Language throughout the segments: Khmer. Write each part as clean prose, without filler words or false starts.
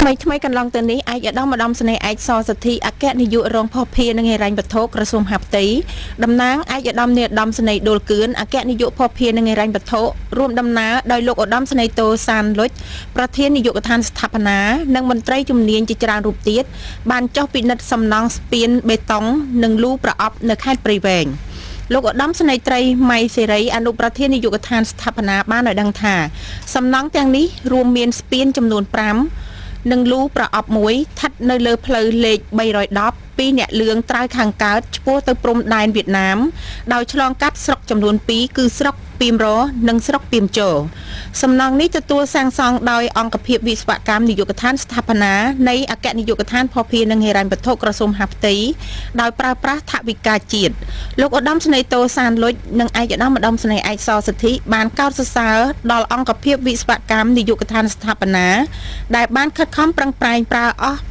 ថ្មីថ្មីកន្លងទៅនេះឯកឧត្តមឧត្តមសេនីយ៍ឯកសសទ្ធិអគ្គនាយករងភស្តុភារនិងហិរញ្ញវត្ថុក្រសួងមហាផ្ទៃតំណាងឯកឧត្តមនាយឧត្តមសេនីយ៍ឌុលគឿនអគ្គនាយកភស្តុភារនិងហិរញ្ញវត្ថុរួមដំណើរដោយលោកឧត្តមសេនីយ៍តូសានលុចប្រធាននាយកដ្ឋានស្ថាបនានិងមន្ត្រីជំនាញជាច្រើនរូបទៀតបានចុះពិនិត្យសំណង់ស្ពានបេតុងនិងលូប្រអប់នៅខេត្តព្រៃវែង។ លោកឧត្តមសេនីយ៍ត្រីម៉ៃសេរីអនុប្រធាននាយកដ្ឋានស្ថាបនាបានឲ្យដឹងថាសំណង់ទាំងនេះរួមមានស្ពានចំនួន5និងលូប្រអប់មួយស្ថិតនៅលើផ្លូវលេខ310ពីអ្នកលឿងត្រើយខាងកើតឆ្ពោះទៅព្រំដែនវៀតណាមដោយឆ្លងកាត់ស្រុកចំនួន2គឺស្រុកពាមរនិងស្រុកពាមជរសំណង់នេះទទួលសាងសង់ដោយអង្គភាពវិស្វកម្មនាយកដ្ឋានស្ថាបនានៃអគ្គនាយកដ្ឋានភស្តុភារនិងហិរញ្ញវត្ថុក្រសួងមហាផ្ទៃដោយប្រើប្រាស់ថវិកាជាតិលោកឧត្តមសេនីយ៍តូសានលុចនិងឯកឧត្តមឧត្តមសេនីយ៍ឯកសសទ្ធិបានកោតសរសើរដល់អង្គភាពវិស្វកម្មនាយកដ្ឋានស្ថាបនាដែលបានខិតខំប្រឹងប្រែងប្រើអស់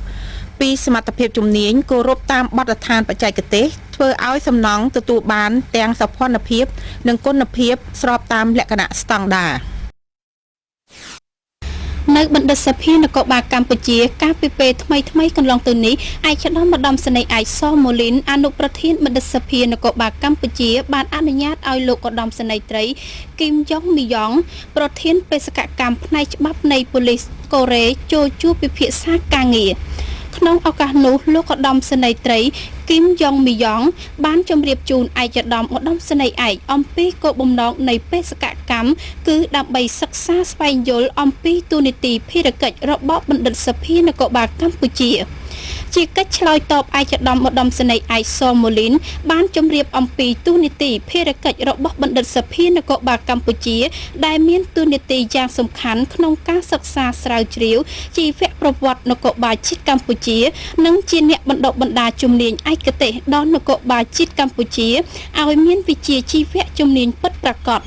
ពីសមត្ថភាពជំនាញគោរពតាមបទដ្ឋានបច្ចេកទេសធ្វើឲ្យសំណង់ទទួលបានទាំងសោភ័ណភាពនិងគុណភាពស្របតាមលក្ខណៈស្តង់ដារ នៅបណ្ឌិតសភានគរបាលកម្ពុជាកាលពីពេលថ្មីថ្មីកន្លងទៅនេះឯកឧត្តមឧត្តមសេនីយ៍ឯកសម៉ូលីនអនុប្រធានបណ្ឌិតសភានគរបាលកម្ពុជាបានអនុញ្ញាតឲ្យលោកឧត្តមសេនីយ៍ត្រីគីមយ៉ុងមីយ៉ងប្រធានបេសកកម្មផ្នែកច្បាប់នៃប៉ូលីសកូរ៉េចូលជួបពិភាក្សាការងារក្នុងឱកាសនោះលោកឧត្តមសេនីយ៍ត្រីគីមយ៉ុងមីយ៉ងបានជម្រាបជូនឯកឧត្តមឧត្តមសេនីយ៍ឯកអំពីគោលបំណងនៃបេសកកម្មគឺដើម្បីសិក្សាស្វែងយល់អំពីទូនីតិភារកិច្ចរបស់បណ្ឌិតសភានគរបាលកម្ពុជាជាកិច្ចឆ្លើយតបឯកឧត្តមឧត្តមសេនីយ៍ឯកសម៉ូលីនបានជម្រាបអំពីទូនីតិភារកិច្ចរបស់បណ្ឌិតសភានគរបាលកម្ពុជាដែលមានទូនីតិយ៉ាងសំខាន់ក្នុងការសិក្សាស្រាវជ្រាវជីវប្រវត្តិនគរបាលជាតិកម្ពុជានិងជាអ្នកបណ្ដុះបណ្ដាលជំនាញឯកទេសដល់នគរបាលជាតិកម្ពុជាឲ្យមានវិជ្ជាជីវៈជំនាញពិតប្រាកដ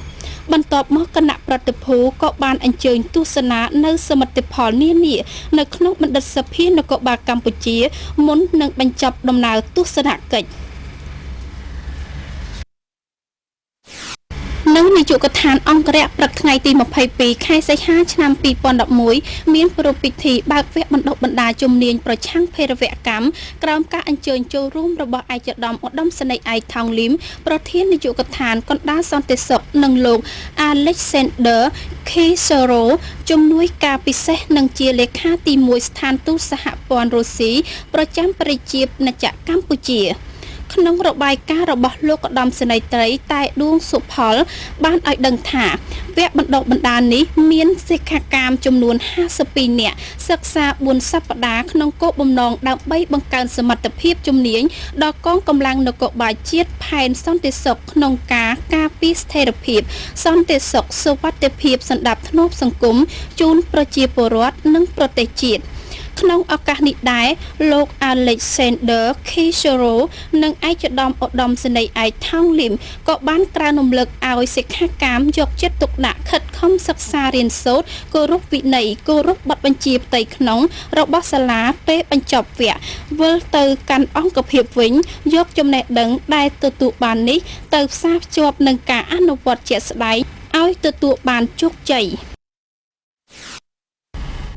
បន្ទាប់មកគណៈប្រតិភូក៏បានអញ្ជើញទស្សនានៅសមិទ្ធផលនានានៅក្នុងបណ្ឌិតសភានគរបាលកម្ពុជាមុននឹងបញ្ចប់ដំណើរទស្សនកិច្ចនៅនាយកដ្ឋានអង្គរៈព្រឹកថ្ងៃទី22ខែសីហាឆ្នាំ2011មានប្រារព្ធពិធីបើកវគ្គបណ្ដុះបណ្ដាលជំនាញប្រឆាំងភេរវកម្មក្រោមការអញ្ជើញចូលរួមរបស់ឯកឧត្តមឧត្តមសេនីយ៍ឯកថោងលីមប្រធាននាយកដ្ឋានកណ្ដាលសន្តិសុខនិងលោក Alexander Kisoro ជំនួយការពិសេសនិងជាលេខាទី1ស្ថានទូតសហព័ន្ធរុស្ស៊ីប្រចាំប្រជាណាចក្រកម្ពុជាក្នុងរបាយការណ៍របស់លោកឧត្តមសេនីយ៍ត្រីតែដួងសុផលបានឲ្យដឹងថាវគ្គបណ្ដុះបណ្ដាលនេះមានសិក្ខាកាមចំនួន52នាក់សិក្សា4សប្តាហ៍ក្នុងគោលបំណងដើម្បីបង្កើនសមត្ថភាពជំនាញដល់កងកម្លាំងនគរបាលជាតិផែនសន្តិសុខក្នុងការការពារស្ថិរភាពសន្តិសុខសុវត្ថិភាពសណ្ដាប់ធ្នាប់សង្គមជូនប្រជាពលរដ្ឋនិងប្រទេសជាតិក្នុងឱកាសនេះដែរលោក Alexander Kisoro និងឯកឧត្តមឧត្តមសេនីយ៍ឯកថោងលីមក៏បានក្រើនរំលឹកឲ្យសិក្ខាកាមយកចិត្តទុកដាក់ខិតខំសិក្សារៀនសូត្រគោរពវិន័យគោរពបទបញ្ជាផ្ទៃក្នុងរបស់សាលាពេលបញ្ចប់វគ្គវិលទៅកាន់អង្គភាពវិញយកចំណេះដឹងដែលទទួលបាននេះទៅផ្សារភ្ជាប់នឹងការអនុវត្តជាក់ស្ដែងឲ្យទទួលបានជោគជ័យ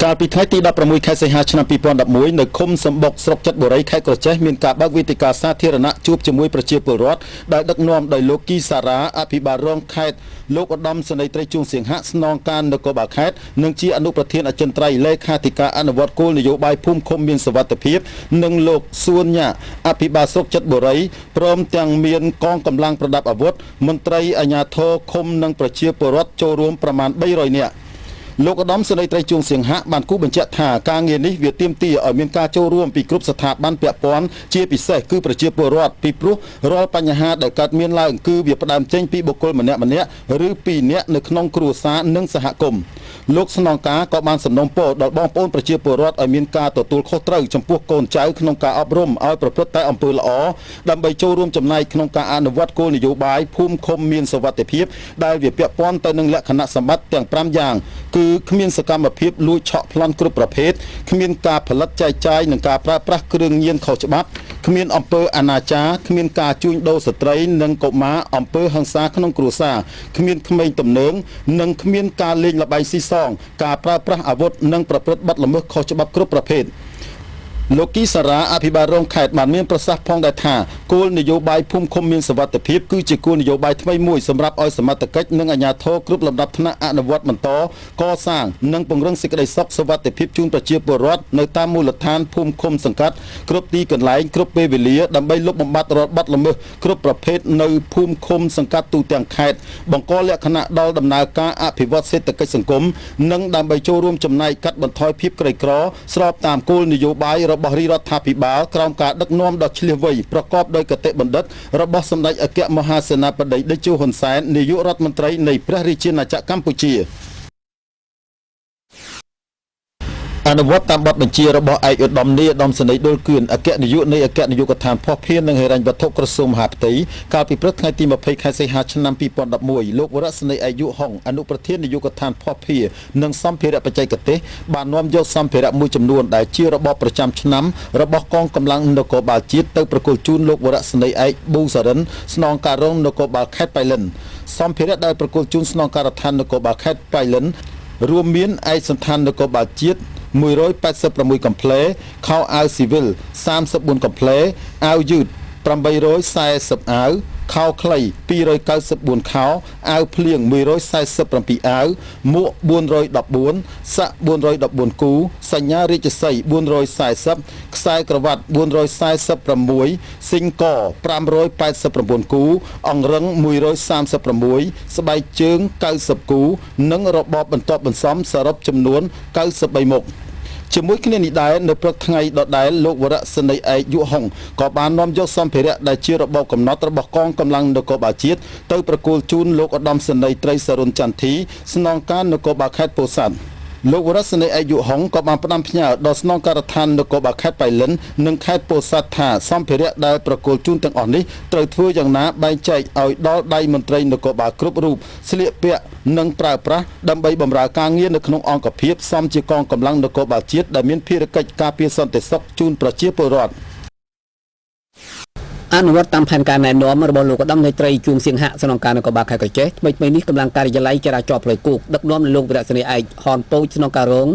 កាលពីថ្ងៃទី16ខែសីហាឆ្នាំ2011នៅឃុំសំបុកស្រុកចិត្តបុរីខេត្តក្រចេះមានការបើកវេទិកាសាធារណៈជួបជាមួយប្រជាពលរដ្ឋដែលដឹកនាំដោយលោកគីសារ៉ាអភិបាលរងខេត្តលោកឧត្តមសេនីយ៍ត្រីជួងសៀងហៈស្នងការនគរបាលខេត្តនិងជាអនុប្រធានអចិន្ត្រៃយ៍លេខាធិការអនុវត្តគោលនយោបាយភូមិឃុំមានសុវត្ថិភាពនិងលោកសួនញ៉ាអភិបាលស្រុកចិត្តបុរីព្រមទាំងមានកងកម្លាំងប្រដាប់អាវុធមន្ត្រីអាជ្ញាធរឃុំនិងប្រជាពលរដ្ឋចូលរួមប្រមាណ300នាក់លោកឧត្តមសេនីយ៍ត្រីជួងសៀងហៈបានគូបញ្ជាក់ថាការងារនេះវាទាមទារឲ្យមានការចូលរួមពីគ្រប់ស្ថាប័នពាក់ព័ន្ធជាពិសេសគឺប្រជាពលរដ្ឋពីព្រោះរាល់បញ្ហាដែលកើតមានឡើងគឺវាផ្ដើមចេញពីបុគ្គលម្នាក់ៗឬពីរនាក់នៅក្នុងគ្រួសារនិងសហគមន៍លោកស្នងការក៏បានសំណូមពរដល់បងប្អូនប្រជាពលរដ្ឋឲ្យមានការទទួលខុសត្រូវចំពោះកូនចៅក្នុងការអប់រំឲ្យប្រព្រឹត្តតែអំពើល្អដើម្បីចូលរួមចំណែកក្នុងការអនុវត្តគោលនយោបាយភូមិឃុំមានសុវត្ថិភាពដែលវាពាក់ព័ន្ធទៅនឹងលក្ខណៈសម្បត្តិទាំង5យ៉ាងគឺគ្មានសកម្មភាពលួចឆក់ប្លន់គ្រប់ប្រភេទគ្មានការផលិតចែកចាយនិងការប្រើប្រាស់គ្រឿងញៀនខុសច្បាប់ គ្មានអំពើអនាចារគ្មានការជួញដូរស្ត្រីនិងកុមារអំពើហិង្សាក្នុងគ្រួសារគ្មានក្មេងទំនើងនិងគ្មានការលេងល្បែងស៊ីសងការប្រើប្រាស់អាវុធនិងប្រព្រឹត្តបទល្មើសខុសច្បាប់គ្រប់ប្រភេទលោកគីសារ៉ាអភិបាលរងខេត្តបានមានប្រសាសន៍ផងដែរថាគោលនយោបាយភូមិឃុំមានសុវត្ថិភាពគឺជាគោលនយោបាយថ្មីមួយសម្រាប់ឲ្យសមត្ថកិច្ចនិងអាជ្ញាធរគ្រប់លំដាប់ថ្នាក់អនុវត្តបន្តកសាងនិងពង្រឹងសេចក្តីសុខសុវត្ថិភាពជូនប្រជាពលរដ្ឋនៅតាមមូលដ្ឋានភូមិឃុំសង្កាត់គ្រប់ទីកន្លែងគ្រប់ពេលវេលាដើម្បីលុបបំបាត់រាល់បទល្មើសគ្រប់ប្រភេទនៅភូមិឃុំសង្កាត់ទូទាំងខេត្តបង្កលក្ខណៈដល់ដំណើរការអភិវឌ្ឍសេដ្ឋកិច្ចសង្គមនិងដើម្បីចូលរួមចំណែកកាត់បន្ថយភាពក្រីក្រស្របតាមគោលនយោបាយរបស់រាជរដ្ឋាភិបាលក្រោមការដឹកនាំដ៏ឈ្លាសវៃប្រកបដោយគតិបណ្ឌិតរបស់សម្ដេចអគ្គមហាសេនាបតីតេជោហ៊ុនសែននាយករដ្ឋមន្ត្រីនៃព្រះរាជាណាចក្រកម្ពុជាអនុវត្តតាមបទបញ្ជារបស់ឯកឧត្តមនាយឧត្តមសេនីយ៍ឌុលគឿនអគ្គនាយកនៃអគ្គនាយកដ្ឋានភស្តុភារនិងហិរញ្ញវត្ថុក្រសួងមហាផ្ទៃកាលពីព្រឹកថ្ងៃទី20ខែសីហាឆ្នាំ2011លោកវរៈសេនីយ៍ឯកយុហុងអនុប្រធាននាយកដ្ឋានភស្តុភារនិងសម្ភារៈបច្ចេកទេសបាននាំយកសម្ភារៈមួយចំនួនដែលជារបបប្រចាំឆ្នាំរបស់កងកម្លាំងនគរបាលជាតិទៅប្រគល់ជូនលោកវរៈសេនីយ៍ឯកប៊ូសារិនស្នងការរងនគរបាលខេត្តប៉ៃលិនសម្ភារៈដែលប្រគល់ជូនស្នងការដ្ឋាននគរបាលខេត្តប៉ៃលិនរួមមានឯកសណ្ឋាននគរបាលជាតិ186កំភ្លេខោអាវស៊ីវិល34កំភ្លេអាវយឺត840អាវខោខ្លី294ខោអាវភ្លៀង147អាវមួក414សាក់414គូសញ្ញារាជសី440ខ្សែក្រវ៉ាត់446ស៊ីងក589គូអង្រឹង136ស្បែកជើង90គូនិងរបបបន្ទាប់បន្សំសរុបចំនួន93មុខជាមួយគ្នានេះដែរនៅព្រឹកថ្ងៃដដែលលោកវរៈសេនីយ៍ឯកយុហុងក៏បាននាំយកសម្ភារៈដែលជារបបកំណត់របស់កងកម្លាំងនគរបាលជាតិទៅប្រគល់ជូនលោកឧត្តមសេនីយ៍ត្រីសរុនចន្ទធីស្នងការនគរបាលខេត្តពោធិ៍សាត់លោកវរៈសេនីយ៍ឯកយុហុងក៏បានផ្ដាំផ្ញើដល់ស្នងការដ្ឋាននគរបាលខេត្តប៉ៃលិននិងខេត្តពោធិ៍សាត់ថាសម្ភារៈដែលប្រគល់ជូនទាំងអស់នេះត្រូវធ្វើយ៉ាងណាបែងចែកឲ្យដល់ដៃមន្ត្រីនគរបាលគ្រប់រូបស្លៀកពាក់និងប្រើប្រាស់ដើម្បីបម្រើការងារនៅក្នុងអង្គភាពសមជាកងកម្លាំងនគរបាលជាតិដែលមានភារកិច្ចការពារសន្តិសុខជូនប្រជាពលរដ្ឋ អនុវត្តតាមផែនការណែនាំរបស់លោកឧត្តមនេត្រីជួងសៀងហៈស្នងការនគរបាលខេត្តក្រចេះថ្មីៗនេះកម្លាំងការិយាល័យចរាចរណ៍ផ្លូវគោកដឹកនាំដោយលោកវរៈសេនីយ៍ឯកហនពូចស្នងការរង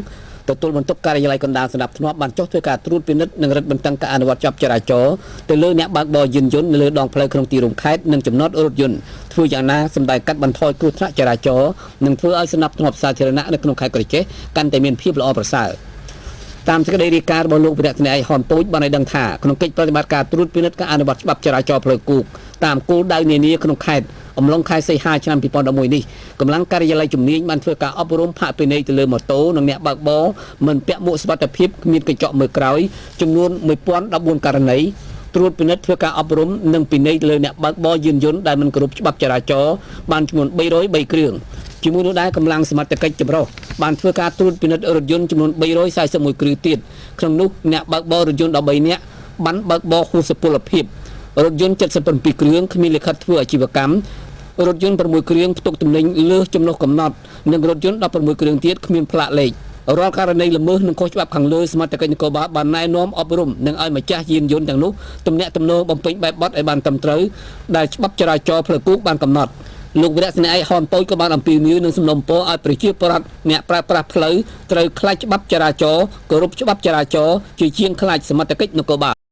ទទួលបន្ទុកការិយាល័យកណ្ដាលសណ្ដាប់ធ្នាប់បានចុះធ្វើការត្រួតពិនិត្យនិងរឹតបន្តឹងការអនុវត្តច្បាប់ចរាចរណ៍ទៅលើអ្នកបើកបរយានយន្តនៅលើដងផ្លូវក្នុងទីរួមខេត្តនិងចំណតរថយន្តធ្វើយ៉ាងណាសម្ដែងកាត់បន្ថយគ្រោះថ្នាក់ចរាចរណ៍និងធ្វើឲ្យសណ្ដាប់ធ្នាប់សាធារណៈនៅក្នុងខេត្តក្រចេះកាន់តែមានភាពល្អប្រសើរតាមសេចក្តីរាយការណ៍របស់លោកវរៈសេនីយ៍ឯកហនពូចបានឲ្យដឹងថាក្នុងកិច្ចប្រតិបត្តិការត្រួតពិនិត្យការអនុវត្តច្បាប់ចរាចរណ៍ផ្លូវគោកតាមគោលដៅនានាក្នុងខេត្តអំឡុងខែសីហាឆ្នាំ2011នេះកម្លាំងការិយាល័យជំនាញបានធ្វើការអប់រំផាកពិន័យទៅលើម៉ូតូនិងអ្នកបើកបរមិនពាក់មួកសុវត្ថិភាពគ្មានកញ្ចក់មើលក្រោយចំនួន1014ករណីត្រួតពិនិត្យធ្វើការអប់រំនិងពិន័យទៅលើអ្នកបើកបរយានយន្តដែលមិនគោរពច្បាប់ចរាចរណ៍បានចំនួន303គ្រឿងជាមួយនោះដែរកម្លាំងសមត្ថកិច្ចចម្រុះបានធ្វើការត្រួតពិនិត្យរថយន្តចំនួន341គ្រឿងទៀតក្នុងនោះអ្នកបើកបររថយន្ត13នាក់បានបើកបរហួសពលភាពរថយន្ត77គ្រឿងគ្មានលិខិតធ្វើអាជីវកម្មរថយន្ត6គ្រឿងផ្ទុកទំនិញលើសចំណុះកំណត់និងរថយន្ត16គ្រឿងទៀតគ្មានផ្លាកលេខរាល់ករណីល្មើសនិងខុសច្បាប់ខាងលើសមត្ថកិច្ចនគរបាលបានណែនាំអប់រំនិងឲ្យម្ចាស់យានយន្តទាំងនោះទំនាក់ទំនងបំពេញបែបបទឲ្យបានត្រឹមត្រូវដែលច្បាប់ចរាចរណ៍ផ្លូវគោកបានកំណត់លោកវរៈសេនីយ៍ឯកហនពូចក៏បានអំពាវនាវនិងសំណូមពរឲ្យប្រជាពលរដ្ឋអ្នកប្រើប្រាស់ផ្លូវត្រូវខ្លាចច្បាប់ចរាចរណ៍គោរពច្បាប់ចរាចរណ៍ជាជាងខ្លាចសមត្ថកិច្ចនគរបាល